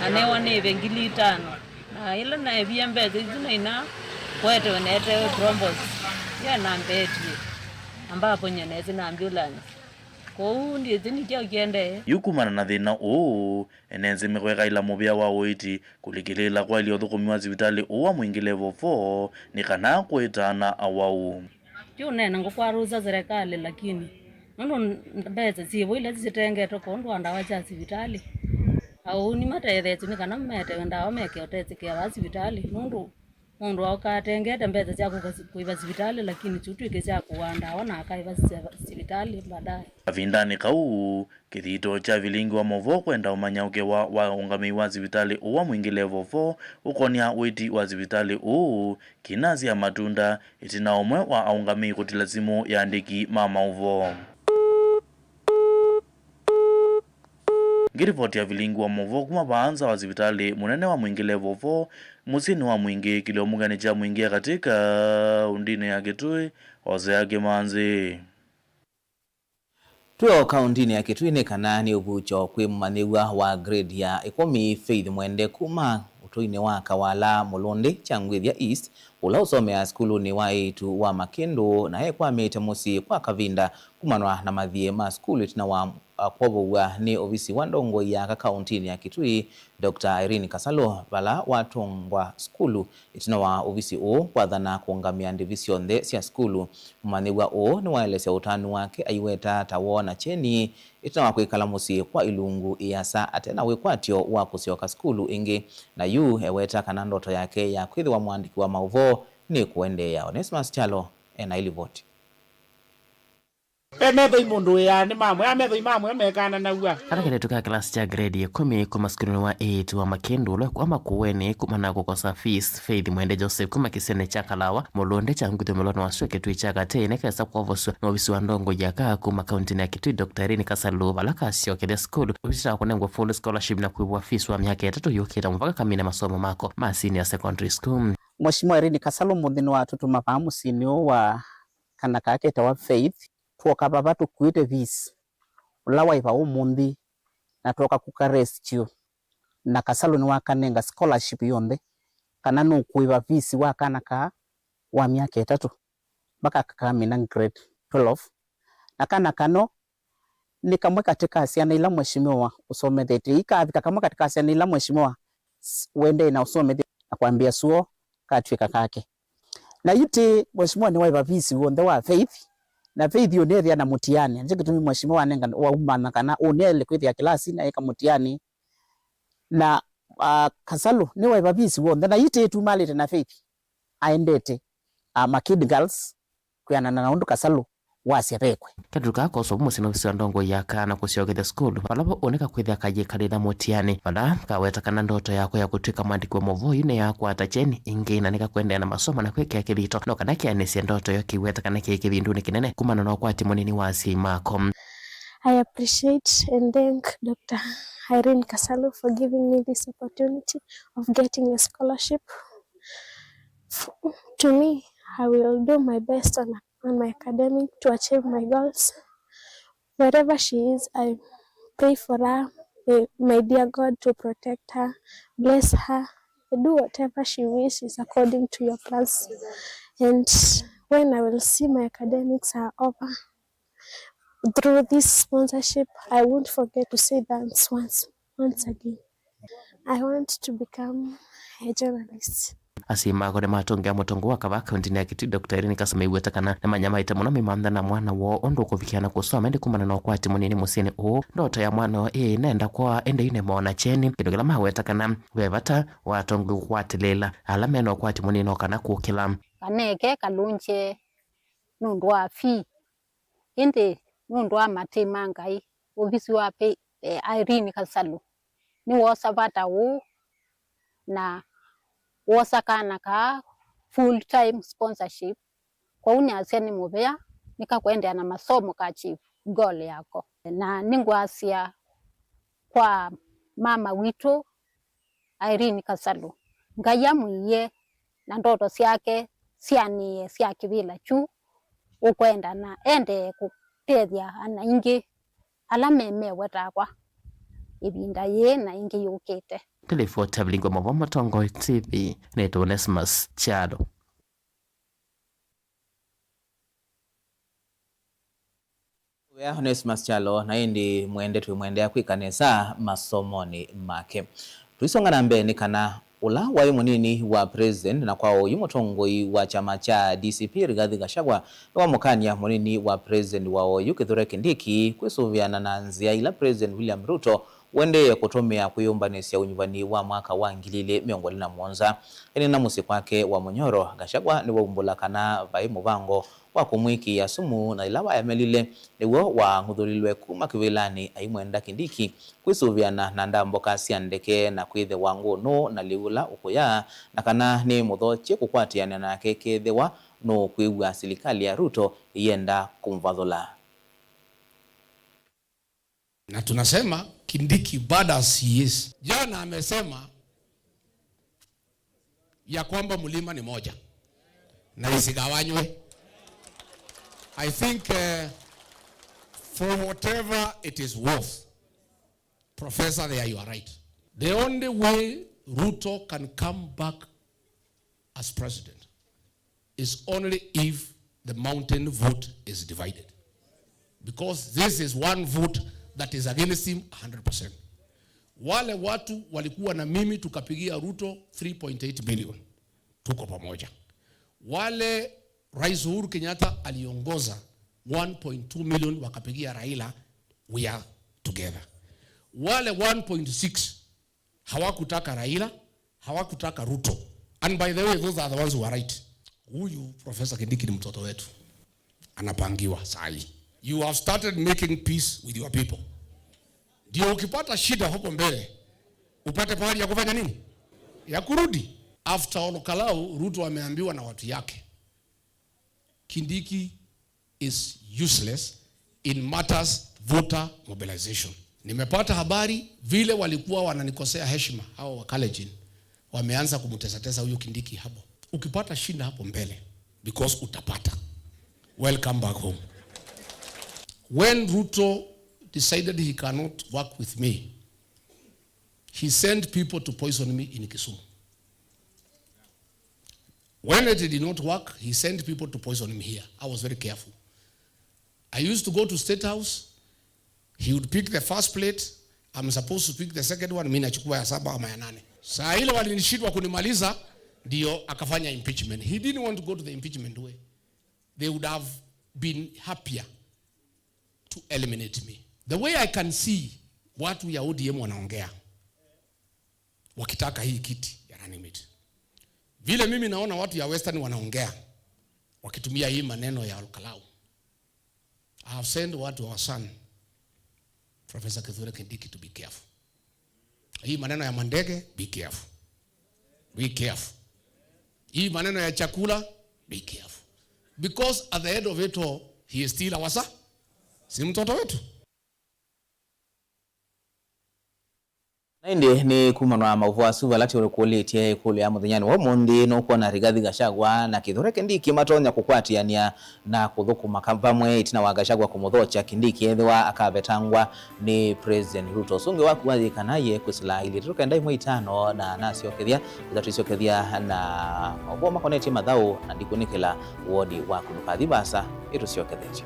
na newa nĩve ngili itano. Na ĩla neevie mbesa isu naina kwetewe netewe Probox, ye nambetie, ambaponya nesi na ambulance. Kwoou ndyĩsĩ nĩ kyaũ kĩendee. Yu kumana na thĩna ũũ, ene nzĩ mekwekaĩla mũvĩa wa ũiti kũlikĩlĩĩla kwaĩlya ũthũkũmi wa sivitalĩ ũũ wa Mwingĩ Level four nĩ kana kũĩtaana awau. Yu neena ngũkwarũsya serikali, lakini nũndũ mbesa syĩvo ila sitengetwe kwondũ wa ndawa sya sivitalĩ, aũu nĩmatetheetye nĩ kana metewe ndawa meke ũtesĩ kea vaa sivitalĩ, nũndũ mũndũ aũka atengete mbesa sya kũka si-, kũĩva sivitalĩ, lakini syũtw'ĩke sya kũaa ndawa na akaĩva sya sivitalĩ baadaye. Kavindanĩ kau, kĩthito kya vilingi wa maũvoo kwenda ũmanya ũkewa wa ũngamĩi wa sivitalĩ ũũ wa Mwingĩ Level four ũkonia ũiti wa sivitalĩ ũũ, kinasya matunda, ĩtina ũmwe wa aũngamĩi kũtila simũ ya andĩki ma maũvoo. Ngĩrivoti ya vilingi wa maũvoo kuma vaa nza wa sivitalĩ mũnene wa Mwingĩ Level four, mũsyĩnĩ wa Mwingĩ, kĩlio mũkene kya Mwingĩ ya katĩ kaũndĩnĩ ya Kitui, Hosea Kĩmanzi. Twĩ o kaũndĩnĩ ya Kitui, nĩ kana nĩ ũvuky'o kwĩ mũmanyĩw'a wa grade ya ĩkũmi, Faith Mwende, kuma ũtũinĩ wa Kawala, Mũlũndĩ, Kyangwĩthya East, ũla ũsomeaa sukulunĩ wa eĩtu wa Makĩndũ, na ekwamĩte mũsyĩ kwa kavinda kumana na mathiĩ ma sukulu ĩtina wa, a, kwovow'a nĩ ovisi wa ndongoi ya aka kaũntĩnĩ ya Kitui, Doctor Irene Kasalu, vala watongwa sukulu ĩtina wa ovisi ũũ kwathana kũũngamĩa ndĩvi syonthe sya sukulu. Mũmanyĩw'a ũũ nĩwaelesya ũtanu wake aiweta ta woo na kyeni ĩtina wa kwĩkala mũsyĩ kwa ilungu iasa ate na wĩkwatyo wa kũsyoka sukulu ĩngĩ, na yu eweta kana ndoto yake ya kwĩthĩwa mũandĩki wa maũvoo nĩ kũendeea. Onesmus Kyalo ena ilivoti. Ve methoi mũndũ wĩaa nĩ mamwe, a methoi mamwe mekananaw'a. Kana kelĩtu ka kĩlasi kya grade ya ĩkũmi kuma sukulunĩ wa eĩtu wa Makĩndũ ũla kwa Makueni kumana na kũkosa fees, Faith Mwende Joseph kuma kĩsionĩ kya Kalawa, Mũlũndĩ, Kyangwĩthya mũlonĩ wa sua Kitui kya katĩ, nĩkesa kwovosw'a nĩ ovisi wa ndongoi ya aka kuma kaũntĩnĩ ya Kitui, Doctor Irene Kasalu, vala kasyokethya sukulu ũvisi wa kũnengwa full scholarship na kwĩvwa fees wa myaka ĩtatũ yũkĩte mũvaka kamine masomo mako ma senior secondary school. Mheshimiwa Irene Kasalu mũnthĩ nĩwatũtũma vaa mũsyĩnĩ ũũ wa kana kaa ketawa Faith, twoka vava tũkuĩte fees ũla waĩva ũmũnthĩ, na twoka kũka rescue, na Kasalu nĩwakanenga scholarship yonthe, kana nũkũĩva fees wa kana kaa wa myaka ĩtatũ mpaka kakamina grade twelve. Na kana kano nĩ kamwe katĩ ka syana ila mheshimiwa ũsomethetye, ikavika kamwe katĩ ka syana ila mheshimiwa s-, ũendee na ũsomethya na kwambĩa suo katw'ĩka kake. Na yu tĩ, mheshimiwa nĩwaĩva fees w'onthe wa Faith, na Faith ũnethĩa na mũtiani. Nĩkyo kĩtumi mheshimiwa anenga, waumana kana ũnĩele kwĩthĩa kĩlasi na eka mũtiani. Na, ah, Kasalu nĩwaĩva fees w'onthe, na yu tĩ tumalĩte na Faith aendete, ah, Makĩndũ Girls, kwĩanana na ũndũ Kasalu wasya vekwe. Kelĩtu kaa koswa vu mũsyĩ nĩ ovisi wa ndongoi ya aka na kũsyokethya sukulu, vala vo ũnĩka kwĩthĩa kayĩkalĩla mũtiani, vala kaweta kana ndoto yakwa ya kũtw'ĩka mwandĩki wa maũvoo yu nĩyakwata kyeni ĩngĩ, na nĩka kũendeea na masomo na kwĩkĩa kĩthito, no kana kĩanĩsye ndoto ĩyo kĩweta kana kĩ kĩvindunĩ kĩnene kumana na ũkwati mũnini wa asyai mako. I appreciate and thank Doctor Irene Kasalu for giving me this opportunity of getting a scholarship. F-, to me, I will do my best on, on my academic to achieve my goals. Wherever she is, I pray for her. May my dear God to protect her, bless her, do whatever she wishes according to your plans. And when I will see my academics are over, through this sponsorship, I won't forget to say thanks once, once again. I want to become a journalist. Asyai makwa nĩmatũngĩa mũtongoi wa Kavaa kaũntĩnĩ ya Kitui, Doctor Irene Kasama, mew'ĩte kana nĩmanyamaĩte mũno maimantha na mwana woo ũndũ ũkũvikĩa na kũsoma, ĩndĩ kumana na ũkwati mũnini mũsyĩnĩ ũũ, ndoto ya mwana ũũ ĩĩ nenda kwaa, ĩndĩ yu nĩmoona kyeni, kĩndũ kĩla maweta kana ve vata wa atongoi kũkwatĩlĩĩla ala mena ũkwati mũnini o kana kũkĩla. Kaneke kalũngye nũndũ wa fee, ĩndĩ nũndũ wa matĩ ma Ngai, ovisi wa pe-, eh, Irene Kasalu nĩwosa vata ũũ na wosa kana kaa full time sponsorship. Kwoou nĩasya nĩ mũvea nĩkakũendeea na masomo ka chief goal yako. Na nĩngwasya kwa mama witũ Irene Kasalu, Ngai amwĩie na ndoto syake syanĩe sya kĩvĩla kyu ũkwenda, na endee kũtethya ana aingĩ ala me mewe takwa ĩvinda yĩĩ na ĩngĩ yũkĩte. Nĩ livoti ya Vilingwa Mavoa Mũtongoi T V, nĩtwa Onesmus Kyalo. Wĩa Onesmus Kyalo, na ĩndĩ mwende twĩmwendea kwĩka nesa masomonĩ make. Tũisonga na mbee nĩ kana ũla waĩ mũnini wa president na kwa oyu mũtongoi wa kyama kya D C P Rigathi Gachagua nĩwamũkany'a mũnini wa president wa oyu Kithure Kindiki kwĩsũvĩana na nzĩa ila President William Ruto ũendee kũtũmĩa kwĩyũmbanĩsya ũnyuvani wa mwaka wa ngili ilĩ mĩongo ĩlĩ na mũonza. Ĩneena mũsyĩ kwake wa Munyoro, Gachagua nĩwaumbũla kana vaĩ mũvango wa kũmwĩkĩĩa sumu, na yĩla waemelile, nĩw'o wang'uthũlilwe kuma kĩvĩlanĩ aimwenda Kindiki kwĩsũvĩana na ndamboka sya ndeke na kwĩthĩwa ngũnũ na lĩu ũla ũkũya, na kana nĩ mũthokye kũkwatĩanĩa nake kethĩwa nũkwĩw'a silikalĩ ya Ruto ĩyenda kũmũvathũla. Na tunasema Kindiki bado as he is. Jana amesema ya kwamba mlima ni moja na isigawanywe. I think, uh, for whatever it is worth, Professor, there you are right. The only way Ruto can come back as president is only if the mountain vote is divided. Because this is one vote that is against him one hundred percent. Wale watu walikuwa na mimi tukapigia Ruto three point eight million, tuko pamoja. Wale Rais Uhuru Kenyatta aliongoza one point two million wakapigia Raila, we are together. Wale one point six hawakutaka Raila, hawakutaka Ruto. And by the way, those are the ones who are right. Huyu Professor Kindiki ni mtoto wetu. Anapangiwa saa hii. You have started making peace with your people. Ndio ukipata shida hapo mbele, upate pahali ya kufanya nini? Ya kurudi. After Olokalau, Ruto ameambiwa na watu yake, Kindiki is useless in matters voter mobilization. Nimepata habari vile walikuwa wananikosea heshima hao wa Kalenjin, wameanza kumtesatesa huyo Kindiki hapo. Ukipata shida hapo mbele, because utapata. Welcome back home. When Ruto decided he cannot work with me, he sent people to poison me in Kisumu. When it did not work, he sent people to poison me here. I was very careful. I used to go to State House, he would pick the first plate, I'm supposed to pick the second one, mi nachukua ya saba ama ya nane. Saa ile walinishindwa kunimaliza, ndio akafanya impeachment. He didn't want to go to the impeachment way. They would have been happier to eliminate me. The way I can see watu ya O D M wanaongea, wakitaka hii kiti ya running mate. Vile mimi naona watu ya Western wanaongea, wakitumia hii maneno ya Olokalau. I have sent watu wa son, Professor Kithure Kindiki, to be careful. Hii maneno ya mandege, be careful. Be careful. Hii maneno ya chakula, be careful. Because at the end of it all, he is still our son. Si mtoto wetu? Na ĩndĩ nĩ kumana na maũvoo asu vala tũkũlĩtye ĩkũlyo ya mũthenyanĩ wa ũmũnthĩ, nũkwona Rigathi Gachagua na Kithure Kindiki matonya kũkwatĩanĩa na kũthũkũma ka-, vamwe ĩtina wa Gachagua kũmũthokya Kindiki ethĩwa akavetangwa nĩ President Ruto. Ũsũngĩo waku wathi kana ye kwĩsĩla ilĩ tũkenda ĩmwe itano na nasyokethya, ĩla twĩsyokethya na maũvoo makonetye mathaũ na ndikũnĩkĩla woni waku ndũkathi vaasa ĩtũsyokethetye.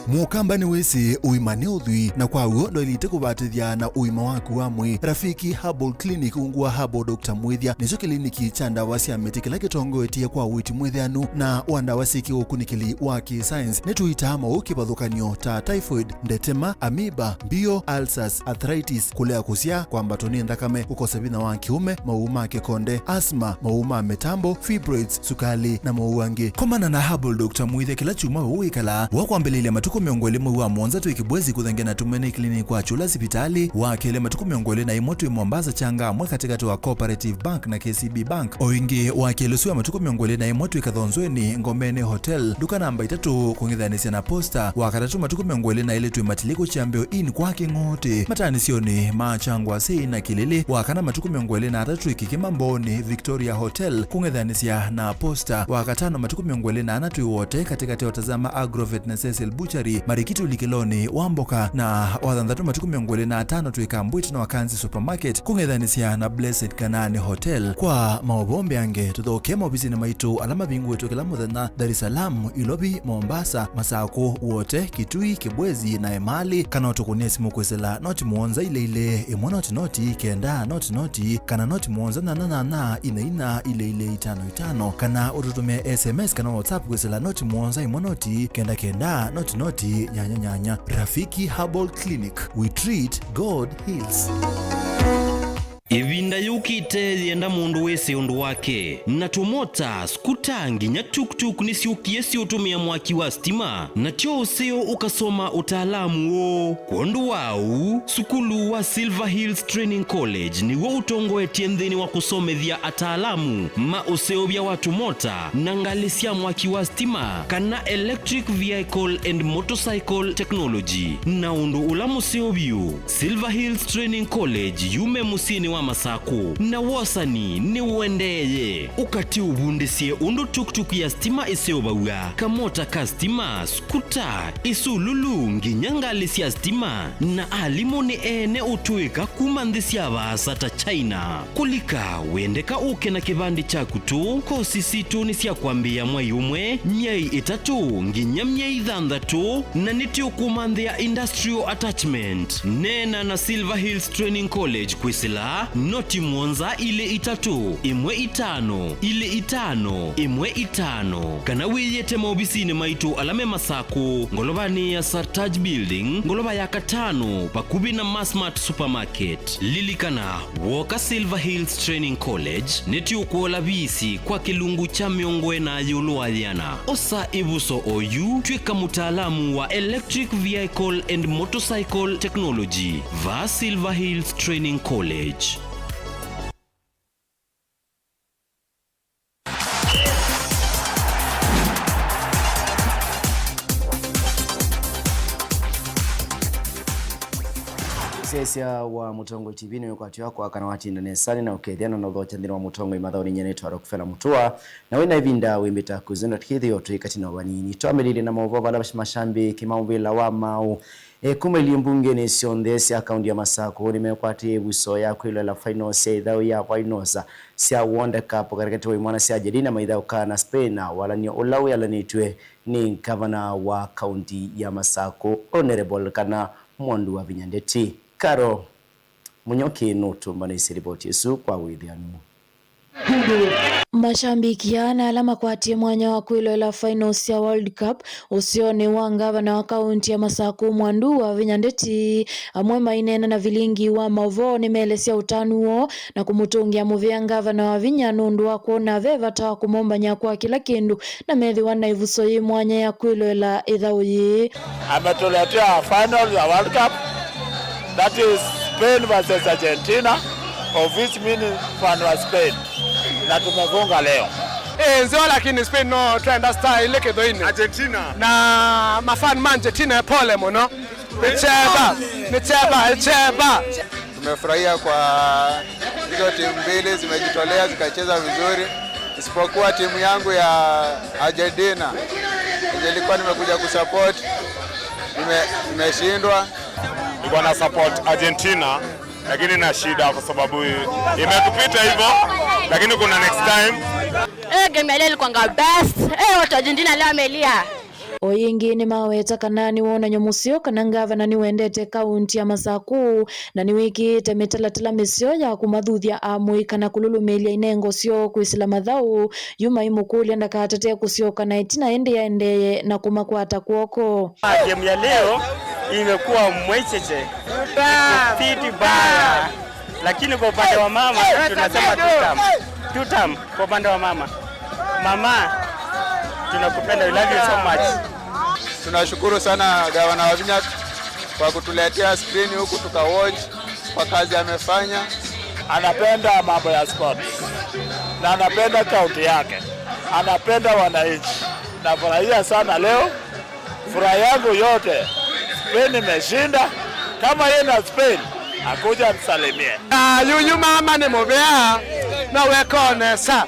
Mũkamba nĩwĩsĩ ũima nĩ ũthwii, na kwa w'o ndwaĩlĩte kũvatĩthya na ũima waku wa mwĩĩ. Rafiki Herbal Clinic, ungu wa Herbal Doctor Mwĩthya, nĩkyo kĩliniki kya ndawa sya mĩtĩ kĩla kĩtongoetye kwa ũiiti mwĩtheanu na wa ndawa syĩ kĩũkunĩkĩli wa kĩ-science. Nĩtũitaa maũũ kĩvathũkany'o ta typhoid, ndetema, amoeba, mbio, ulcers, arthritis, kũlea kũsyaa, kwambatwa nĩ nthakame, kũkosa vinya wa kĩũme, maũũ ma kĩkonde, asthma, maũũ ma mĩtambo, fibroids, sukalĩ, na maũũ angĩ. Komana na Herbal Doctor Mwĩthya kĩla kyumwa we wĩkalaa. Wa kwambĩlĩlya matukũ mĩongo ĩlĩ mwei wa mũonza twĩ Kibwezi kũthengea na Tumaini Clinic kwa Chula sivitalĩ. Wa kelĩ matukũ mĩongo ĩlĩ na ĩmwe twĩ Mombasa Changamwe katĩkatĩ wa Cooperative Bank na K C B Bank. O ĩngĩ, wa kelĩ ũsu wa matukũ mĩongo ĩlĩ na ĩmwe twĩ Kathonzweni Ngomeni Hotel, nduka namba itatũ, kũng'ethanĩsya na Posta. Wa katatũ matukũ mĩongo ĩlĩ na ĩlĩ twĩ Matilikũ Kyambĩo Inn kwa Kĩng'ũtĩ. Matanyĩsyonĩ ma Kyangwa Sei na Kĩlĩlĩ. Wa kana matukũ mĩongo ĩlĩ na atatũ twĩ Kĩkĩma Mbooni Victoria Hotel, kũng'ethanĩsya na Posta. Wa katano matukũ mĩongo ĩlĩ na ana twĩ Wote katĩkatĩ wa Tazama Agrovet na Cecil Butchery, Marikiti ũlikĩlonĩ wa mboka. Na wa thanthatũ matukũ mĩongo ĩlĩ na atano twĩ Kambwit na Wakanzi Supermarket, kũng'ethanĩsya na Blessed Kanaani Hotel. Kwa maũvoo mbeange, tũthokee maovisinĩ maitũ ala mavingũĩtwe kĩla mũthenya, Dar es Salaam, Ilovi, Mombasa, Masakũ, Wote, Kitui, Kibwezi, na Emali, kana ũtũkũnĩe simũ kwĩsĩla noti mũonza ilĩ ilĩ, ĩmwe noti noti, kenda noti noti, kana noti mũonza nyanya nyanya, ina ina, ilĩ ilĩ, itano itano, kana ũtũtũmĩe S M S kana WhatsApp kwĩsĩla noti mũonza ĩmwe noti, kenda kenda, noti noti, nyanya nyanya. Rafiki Herbal Clinic, we treat, God heals. Ĩvinda yũkĩte yĩenda mũndũ wĩsĩ ũndũ wake, na tũmota, skuta, nginya tuk-tuk nĩsyũkie syĩũtũmĩa mwaki wa stima, na tyo ũseo ũkasoma ũtaalamu ũũ. Kwondũ wa ũu, sukulu wa Silver Hills Training College nĩw'o ũtongoetye nthĩnĩ wa kũsomethya ataalamu ma ũseũvya wa tũmota na ngalĩ sya mwaki wa stima, kana electric vehicle and motorcycle technology. Na ũndũ ũla mũseo vyũ, Silver Hills Training College yume mũsyĩnĩ wa Masakũ, na wosani nĩũendeeye. Ũkatĩ ũvundĩsye ũndũ tuk-tuk ya stima ĩseũvaw'a, kamota ka stima, skuta, isululu, nginya ngalĩ sya stima. Na alimũ nĩ ene ũtũĩka kuma nthĩ sya vaasa ta China. Kũlika, wendeka ũke na kĩvandĩ kyaku tũ. Kosi sitũ nĩ sya kwambĩĩa mwei ũmwe, myei ĩtatũ, nginya myei thanthatũ, na nĩtũkũmanthĩa industrial attachment. Neena na Silver Hills Training College kwĩsĩla noti mũonza ilĩ itatũ, ĩmwe itano, ilĩ itano, ĩmwe itano, kana wĩyĩte maovisinĩ maitũ ala me Masakũ, ngolovanĩ ya Sartaj Building, ngolova ya katano, vakuvĩ na Masmart Supermarket. Lilikana, wooka Silver Hills Training College, nĩtũkũola visi kwa kĩlungu kya mĩongo ĩna ĩũlũ wa yĩana. Osa ĩvuso oyu, tw'ĩka mũtaalamu wa Electric Vehicle and Motorcycle Technology va Silver Hills Training College. Mũsyaĩĩsya wa Mũtongoi T V nĩwĩkwatyo wakwa kana watinda nesa, nĩ na ũkethya na nothokya nthĩnĩ wa Mũtongoi mathaũnĩ. Nyie nĩtwa Rockefeller Mũtua, na wĩna ĩvinda wĩmbĩta kũzĩndwa tũkĩthĩo twĩ katĩ na ũvani. Nĩtwambĩlĩlye na maũvoo vala mashabiki ma mũvĩla wa maaũ, e, kuma ilyĩ mbungenĩ syonthe sya kaunti ya Masakũ nĩmekwatĩe ĩvuso ya kwĩloela finals sya ĩthaũ ya finals sya World Cup katĩkatĩ wa imwana sya Argentina maithaũkaa na Spain, walany'o ũla wĩalanĩtw'e nĩ ngavana wa kaunti ya Masakũ, Honorable kana Mwandu wa Vinya Ndeti. Karo Mũnyoki nũtũmbanĩisye livoti ĩsu kwa wĩthĩanu. Mashambiki aa na ala makwatie mwanya wa kwĩloela finals sya World Cup ũseonĩ wa ngavana wa kaunti ya Masakũ, Mwandu wa Vinya Ndeti, amwe maineena na vilingi wa maũvoo nĩmeelesya ũtanu woo na kũmũtũngĩa mũvea ngavana wa Vinya nũndũ wa kwona ve vata wa kũmombany'a kwa kĩla kĩndũ na methĩwa na ĩvuso yĩ mwanya ya kwĩloela ĩthaũ yĩĩ. Ametuletea final ya World Cup, that is Spain versus Argentina, of which mimi ni fan wa Spain, na tumefunga leo. Eh, nzeo, lakini Spain no twenda star ile kĩthũinĩ. Argentina. Na mafan ma Argentina pole mũno. Nĩ cheba, nĩ cheba, nĩ cheba. Tumefurahia kwa hizo timu mbili zimejitolea zikacheza vizuri, isipokuwa timu yangu ya Argentina yenye nilikuwa nimekuja kusupport, nime-, nimeshindwa. Nilikuwa na support Argentina, lakini na shida kwa sababu imetupita hivyo, lakini kuna next time. Eh, game ya leo ilikuwanga best. Eh, watu wa Argentina leo wamelia. O yĩngĩ nĩmaweta kana nĩ wonany'o mũseo kana ngavana nĩwendete kaunti ya Masaku na nĩwĩkĩĩte mĩtalatala mĩseo ya kũmathuthya amũika na kũlũlũmĩĩlya inengo syoo kwĩsĩla mathaũ yu maimũkũlya ndakatate kũsyoka na ĩtina ĩndĩ aendeeye na kũmakwata kw'oko. Game ya leo imekuwa mwecheche vibaya, lakini kwa upande wa mama tunasema tutam, tutam kwa upande wa mama. Mama, tunakupenda, we love you so much. Tunashukuru sana Gavana Wavinya kwa kutuletea screen huku tukawatch kwa kazi amefanya. Anapenda mambo ya sports na anapenda kaunti yake, anapenda wananchi. Nafurahia sana leo, furaha yangu yote, Spain imeshinda. Kama yeye na Spain, akuja nisalimie. Ah, yuyu mama nĩ mũvea na weka o nesa.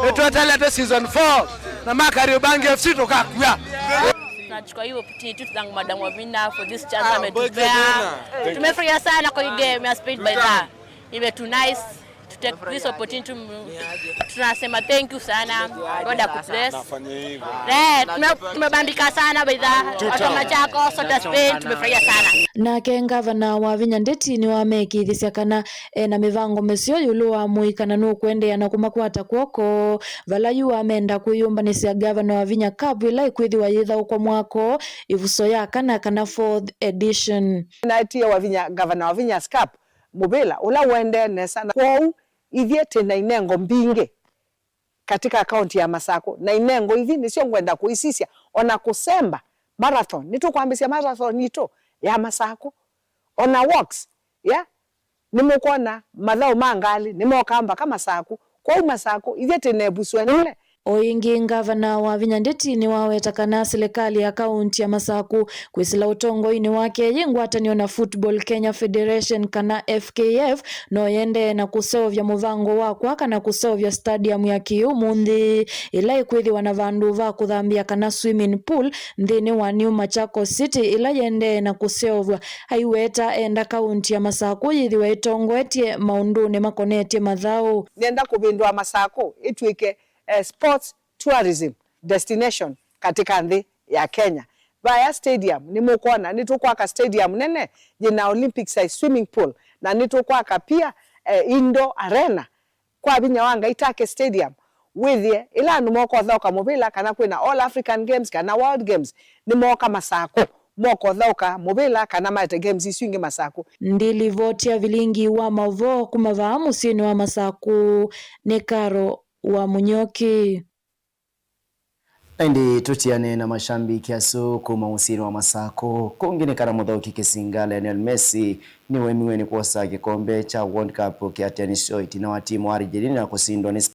Ĩtwetelete season four na Makariobangi F C tũkakua. Tunachukua hiyo opportunity to thank Madam Wavinya for this chance ametupea. Tumefurahia sana kwa hii game ya Spain by the way. Imetu nice to take this opportunity. Tunasema thank you sana. God akubless. Eh, tume- tumebambika sana by the way. Watu wa Machakos, watu wa Spain, tumefurahia sana. Nake ngavana Wavinya Ndeti nĩwamekĩĩthĩsya kana e na mĩvango mĩseo ĩũlũ wa mũika na nũkũendeea na kũmakwata kw'oko vala yu amenda kwĩyũmbanĩsya ngavana Wavinya Cup ĩla ĩkwĩthĩwa yĩthaũkwa mwako ĩvuso ya kana, kana fourth edition. Nĩnaetie Wavinya, ngavana Wavinya's Cup mũvĩla ũla ũendee nesa, na kwoou ithyĩ twĩ na inengo mbingĩ katika kaunti ya Masaku, na inengo ithi nĩsyo ngwenda kũisisya, ona kũsemba marathon. Nĩtũkwambĩsya marathon itũ ya Masaku, ona walks, yeah? Nĩmũkwona mathaũ ma ngalĩ nĩmokaa mbaka Masaku. Kwoou Masaku, ithyĩ twĩ na ĩvuso ĩnene. O ĩngĩ, ngavana Wavinya Ndeti nĩwaweta kana silikalĩ ya kaunti ya Masaku kwĩsĩla ũtongoinĩ wake yĩ ngwatanĩo na Football Kenya Federation, kana F K F, no yendee na kũseũvya mũvango wa kwaka na kũseũvya stadium ya kĩ-ũmũnthĩ ĩla ĩkwĩthĩwa na vandũ va kũthambĩa, kana swimming pool, nthĩnĩ wa New Machakos City, ĩla yendee na kũseũvw'a. Aiweta enda kaunti ya Masaku yĩthĩwe ĩtongoetye maũndũnĩ makonetye mathaũ. Nĩenda kũvĩndũa Masaku ĩtw'ĩke, eh, sports tourism destination katika nthĩ ya Kenya. Vaya stadium, nĩmũkwona, nĩtũkwaka stadium nene yĩna Olympic size swimming pool, na nĩtũkwaka pia, eh, indoor arena kwa vinya wa Ngai, Take Stadium, wĩthĩe ĩla andũ mokothaũka mũvĩla, kana kwĩna All African Games kana World Games, nĩmooka Masaku mokothaũka mũvĩla kana maete games isu ingĩ Masaku. Ndilivoti ya vilingi wa maũvoo kuma vaa mũsyĩnĩ wa Masaku nĩ Karo wa Mũnyoki. Na ĩndĩ tũtiane na mashambiki asu kuma mũsyĩnĩ wa Masaku. Kũngĩ nĩ kana mũthaũki kĩsinga Lionel Messi nĩwaemiwe nĩ kwosa kĩkombe kya World Cup kya tennis kyo ĩtina wa timu wa Argentina kũsindwa nĩ